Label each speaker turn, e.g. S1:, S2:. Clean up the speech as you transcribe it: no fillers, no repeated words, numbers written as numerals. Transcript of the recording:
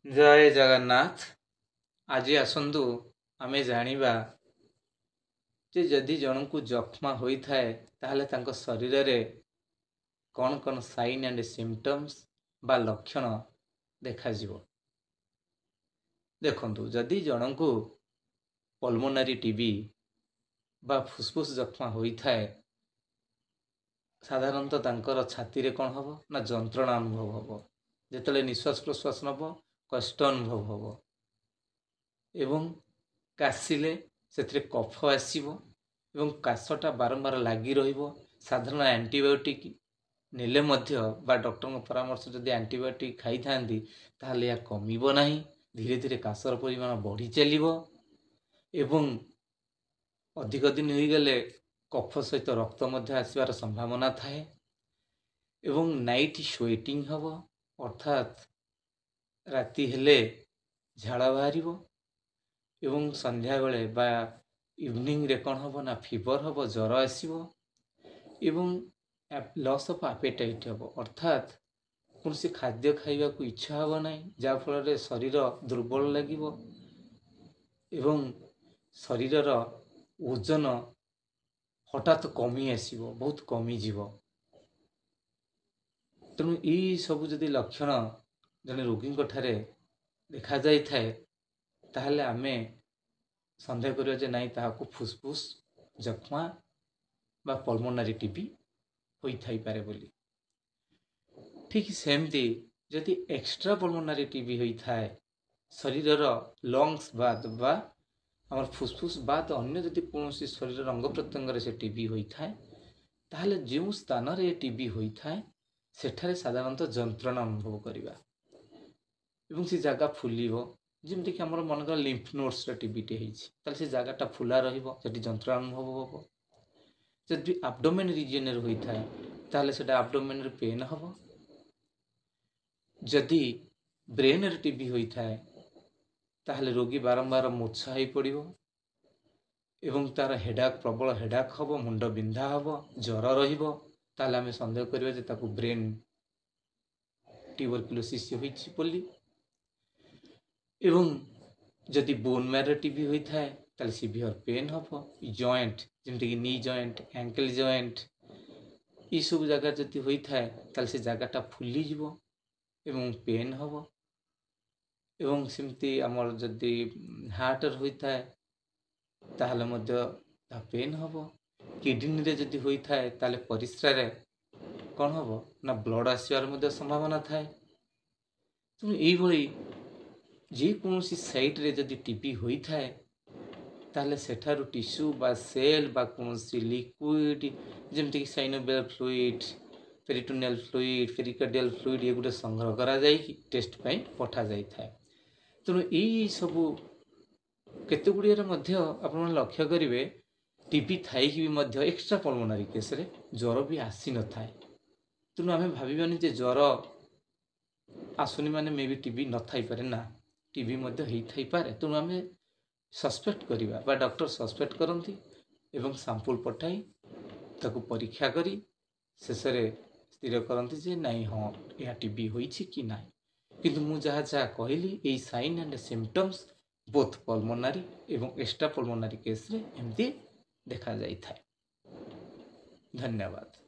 S1: ଜୟ ଜଗନ୍ନାଥ। ଆଜି ଆସନ୍ତୁ ଆମେ ଜାଣିବା ଯେ ଯଦି ଜଣଙ୍କୁ ଯକ୍ଷ୍ମା ହୋଇଥାଏ, ତାହେଲେ ତାଙ୍କ ଶରୀରରେ କ'ଣ କ'ଣ ସାଇନ୍ ଆଣ୍ଡ ସିମ୍ପଟମ୍ସ ବା ଲକ୍ଷଣ ଦେଖାଯିବ। ଦେଖନ୍ତୁ, ଯଦି ଜଣଙ୍କୁ ପଲମୋନାରୀ ଟିବି ବା ଫୁସଫୁସ ଯକ୍ଷ୍ମା ହୋଇଥାଏ, ସାଧାରଣତଃ ତାଙ୍କର ଛାତିରେ କ'ଣ ହେବ ନା ଯନ୍ତ୍ରଣା ଅନୁଭବ ହେବ। ଯେତେବେଳେ ନିଶ୍ୱାସ ପ୍ରଶ୍ୱାସ ନେବ, କଷ୍ଟ ଅନୁଭବ ହେବ ଏବଂ କାଶିଲେ ସେଥିରେ କଫ ଆସିବ ଏବଂ କାଶଟା ବାରମ୍ବାର ଲାଗି ରହିବ। ସାଧାରଣ ଆଣ୍ଟିବାୟୋଟିକ୍ ନେଲେ ମଧ୍ୟ ବା ଡକ୍ଟରଙ୍କ ପରାମର୍ଶ ଯଦି ଆଣ୍ଟିବାୟୋଟିକ୍ ଖାଇଥାନ୍ତି, ତାହେଲେ ଏହା କମିବ ନାହିଁ। ଧୀରେ ଧୀରେ କାଶର ପରିମାଣ ବଢ଼ି ଚାଲିବ ଏବଂ ଅଧିକ ଦିନ ହୋଇଗଲେ କଫ ସହିତ ରକ୍ତ ମଧ୍ୟ ଆସିବାର ସମ୍ଭାବନା ଥାଏ ଏବଂ ନାଇଟ୍ ସ୍ୱେଟିଂ ହେବ, ଅର୍ଥାତ୍ ରାତି ହେଲେ ଝାଳ ବାହାରିବ ଏବଂ ସନ୍ଧ୍ୟାବେଳେ ବା ଇଭିନିଂରେ କ'ଣ ହେବ ନା ଫିଭର ହେବ, ଜ୍ୱର ଆସିବ ଏବଂ ଲସ୍ ଅଫ୍ ଆପେଟାଇଟ୍ ହେବ, ଅର୍ଥାତ୍ କୌଣସି ଖାଦ୍ୟ ଖାଇବାକୁ ଇଚ୍ଛା ହେବ ନାହିଁ, ଯାହାଫଳରେ ଶରୀର ଦୁର୍ବଳ ଲାଗିବ ଏବଂ ଶରୀରର ଓଜନ ହଠାତ୍ କମି ଆସିବ, ବହୁତ କମିଯିବ। ତେଣୁ ଏଇ ସବୁ ଯଦି ଲକ୍ଷଣ ଜଣେ ରୋଗୀଙ୍କ ଠାରେ ଦେଖାଯାଇଥାଏ, ତାହେଲେ ଆମେ ସନ୍ଦେହ କରିବା ଯେ ନାଇଁ, ତାହାକୁ ଫୁସଫୁସ ଯକ୍ଷ୍ମା ବା ପଲମୋନାରୀ ଟିବି ହୋଇଥାଇପାରେ ବୋଲି। ଠିକ୍ ସେମିତି ଯଦି ଏକ୍ସଟ୍ରା ପଲମୋନାରୀ ଟିବି ହୋଇଥାଏ, ଶରୀରର ଲଙ୍ଗସ୍ ବାଦ ବା ଆମର ଫୁସଫୁସ ବାଦ ଅନ୍ୟ ଯଦି କୌଣସି ଶରୀରର ଅଙ୍ଗ ପ୍ରତ୍ୟଙ୍ଗରେ ସେ ଟିବି ହୋଇଥାଏ, ତାହେଲେ ଯେଉଁ ସ୍ଥାନରେ ଏ ଟିବି ହୋଇଥାଏ, ସେଠାରେ ସାଧାରଣତଃ ଯନ୍ତ୍ରଣା ଅନୁଭବ କରିବା ଏବଂ ସେ ଜାଗା ଫୁଲିବ। ଯେମିତିକି ଆମର ମନେକର ଲିମ୍ଫ ନୋଡ୍ସର ଟିବିଟି ହେଇଛି, ତାହେଲେ ସେ ଜାଗାଟା ଫୁଲା ରହିବ, ସେଠି ଯନ୍ତ୍ରଣା ଅନୁଭବ ହେବ। ଯଦି ଆବଡୋମେନ୍ ରିଜିଅନରେ ହୋଇଥାଏ, ତାହେଲେ ସେଟା ଆବଡୋମେନ୍ରେ ପେନ୍ ହେବ। ଯଦି ବ୍ରେନ୍ରେ ଟିବି ହୋଇଥାଏ, ତାହେଲେ ରୋଗୀ ବାରମ୍ବାର ମୂର୍ଚ୍ଛା ହୋଇପଡ଼ିବ ଏବଂ ତାର ହେଡ଼ାକ୍, ପ୍ରବଳ ହେଡ଼ାକ୍ ହେବ, ମୁଣ୍ଡ ବିନ୍ଧା ହେବ, ଜ୍ୱର ରହିବ। ତାହେଲେ ଆମେ ସନ୍ଦେହ କରିବା ଯେ ତାକୁ ବ୍ରେନ୍ ଟ୍ୟୁବରକ୍ୟୁଲୋସିସ୍ ହୋଇଛି ବୋଲି। ଏବଂ ଯଦି ବୋନ୍ ମ୍ୟାରୋ ଟିବି ହୋଇଥାଏ, ତାହେଲେ ସିଭିଅର ପେନ୍ ହେବ। ଜଏଣ୍ଟ, ଯେମିତିକି ନି ଜଏଣ୍ଟ, ଆଙ୍କଲ୍ ଜଏଣ୍ଟ, ଏଇସବୁ ଜାଗାରେ ଯଦି ହୋଇଥାଏ, ତାହେଲେ ସେ ଜାଗାଟା ଫୁଲିଯିବ ଏବଂ ପେନ୍ ହେବ। ଏବଂ ସେମିତି ଆମର ଯଦି ହାର୍ଟରେ ହୋଇଥାଏ, ତାହେଲେ ମଧ୍ୟ ତାହା ପେନ୍ ହେବ। କିଡ଼ନୀରେ ଯଦି ହୋଇଥାଏ, ତାହେଲେ ପରିସ୍ରାରେ କ'ଣ ହେବ ନା ବ୍ଲଡ଼ ଆସିବାର ମଧ୍ୟ ସମ୍ଭାବନା ଥାଏ। ତେଣୁ ଏଇଭଳି ଯେକୌଣସି ସାଇଟ୍ରେ ଯଦି ଟିବି ହୋଇଥାଏ, ତାହେଲେ ସେଠାରୁ ଟିସ୍ୟୁ ବା ସେଲ୍ ବା କୌଣସି ଲିକ୍ୱିଡ଼, ଯେମିତିକି synovial fluid, peritoneal fluid, pericardial fluid, ଏଗୁଡ଼ା ସଂଗ୍ରହ କରାଯାଇକି ଟେଷ୍ଟ ପାଇଁ ପଠାଯାଇଥାଏ। ତେଣୁ ଏଇ ସବୁ କେତେ ଗୁଡ଼ିଏରେ ମଧ୍ୟ ଆପଣମାନେ ଲକ୍ଷ୍ୟ କରିବେ, ଟିବି ଥାଇକି ବି ମଧ୍ୟ ଏକ୍ସଟ୍ରା ପଲମୋନାରୀ କେସ୍ରେ ଜ୍ୱର ବି ଆସିନଥାଏ। ତେଣୁ ଆମେ ଭାବିବାନି ଯେ ଜ୍ୱର ଆସୁନି ମାନେ ମେ ବି ଟିବି ନଥାଇପାରେ। ନା, ଟିବି ମଧ୍ୟ ହେଇଥାଇପାରେ। ତେଣୁ ଆମେ ସସ୍ପେକ୍ଟ କରିବା ବା ଡକ୍ଟର ସସ୍ପେକ୍ଟ କରନ୍ତି ଏବଂ ସାମ୍ପୁଲ ପଠାଇ ତାକୁ ପରୀକ୍ଷା କରି ଶେଷରେ ସ୍ଥିର କରନ୍ତି ଯେ ନାଇଁ, ହଁ, ଏହା ଟିବି ହୋଇଛି କି ନାହିଁ। କିନ୍ତୁ ମୁଁ ଯାହା ଯାହା କହିଲି, ଏଇ sign and symptoms both pulmonary ଏବଂ ଏକ୍ସଟ୍ରା ପଲମୋନାରୀ କେସ୍ରେ ଏମିତି ଦେଖାଯାଇଥାଏ। ଧନ୍ୟବାଦ।